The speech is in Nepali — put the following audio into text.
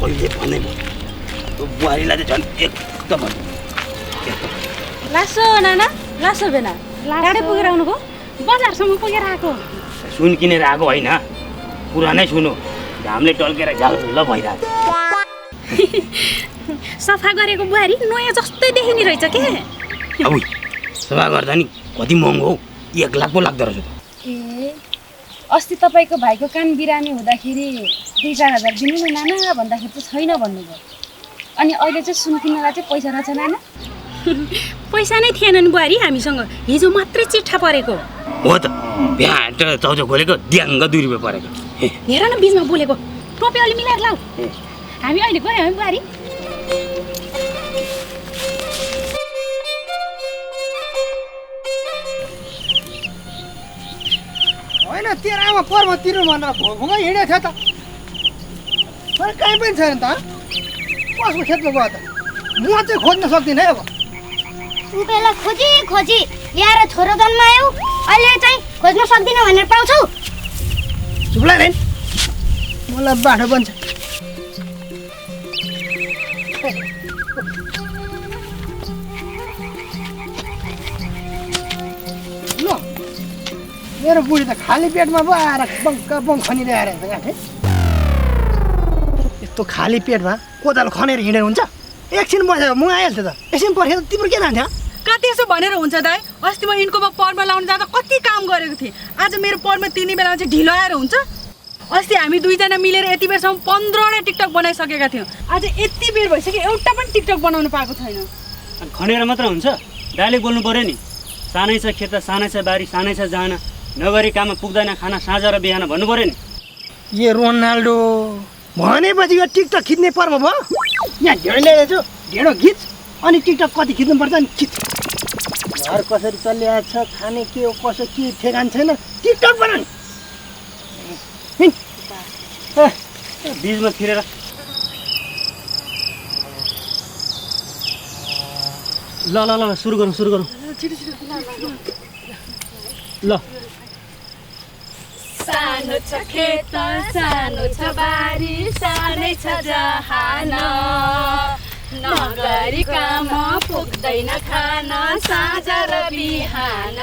अहिले भने त्यो बुहारीलाई चाहिँ झन् एकदम लासो नाना लासो बेना टाढै पुगेर आउनुभयो बजारसम्म पुगेर आएको सुन किनेर आएको होइन पुरानै सुन हो घामले टल्केर झल्ल भइरहेको सफा गरेको बुहारी नयाँ जस्तै देखिने रहेछ के अब सफा गर्दा नि कति महँगो हौ 1 लाख पो लाग्दो रहेछ ए अस्ति तपाईँको भाइको कान बिरामी हुँदाखेरि 2-4 हजार दिनु न नाना भन्दाखेरि त छैन भन्नुभयो अनि अहिले चाहिँ सुन किन्नलाई चाहिँ पैसा रहेछ नाना पैसा नै थिएन नि बुहारी हामीसँग हिजो मात्रै चिट्ठा परेको हो त भ्याट चौचो खोलेको द्याङ्ग 2 रुपियाँ परेको हेर न बिचमा बोलेको टोपी अलि मिलाएर लाऊ हामी अहिले गयौँ है बुहारी होइन तेरो आमा पर्व तिर्नु भनेर भोग हिँडेको थियो त तर कहीँ पनि छैन त कसको खेतमा गयो त म चाहिँ खोज्न सक्दिनँ है अब उपेला खोजी खोजी ल्याएर छोरो जन्मायौ अहिले चाहिँ खोज्न सक्दिनँ भनेर पाउँछौ चुप्लाई नै मलाई बाटो बन्छ ल मेरो बुढी त खाली पेटमा पो आएर बङ खनिरहेर गाँठे यस्तो खाली पेटमा कोदालो खनेर हिँडेर हुन्छ एकछिन बसेर म आइहाल्थ्यो त एकछिन पर्खेर तिम्रो के जान्थ्यो कति यसो भनेर हुन्छ दाइ अस्ति म यिनकोमा पर्व लाउन जाँदा कति काम गरेको थिएँ आज मेरो पर्व तिर्ने बेलामा चाहिँ ढिलो आएर हुन्छ अस्ति हामी 2 जना मिलेर यति बेरसम्म 15वटा टिकटक बनाइसकेका थियौँ आज यति बेर भइसक्यो एउटा पनि टिकटक बनाउनु पाएको छैन खनेर मात्र हुन्छ दाइले बोल्नु पर्यो नि सानै छ खेत सानै छ बारी सानै छ जान नगरी काममा पुग्दैन खाना साँझ र बिहान भन्नु पर्यो नि ए रोनाल्डो भनेपछि यो टिकटक खिच्ने पर्व भयो यहाँ ढेँडो ल्याएछु ढेँडो खिच अनि टिकटक कति खिच्नुपर्छ नि खिच घर कसरी चलिरहेको छ खाने के हो कसो के ठेगान छैन टिकटक बनाउनु बिचमा फिरेर ल ल ल सुरु गरौँ ल सानो छ खेत सानो छ बारी सानै छ जहान नगरी काम पुग्दैन खान साँझ र बिहान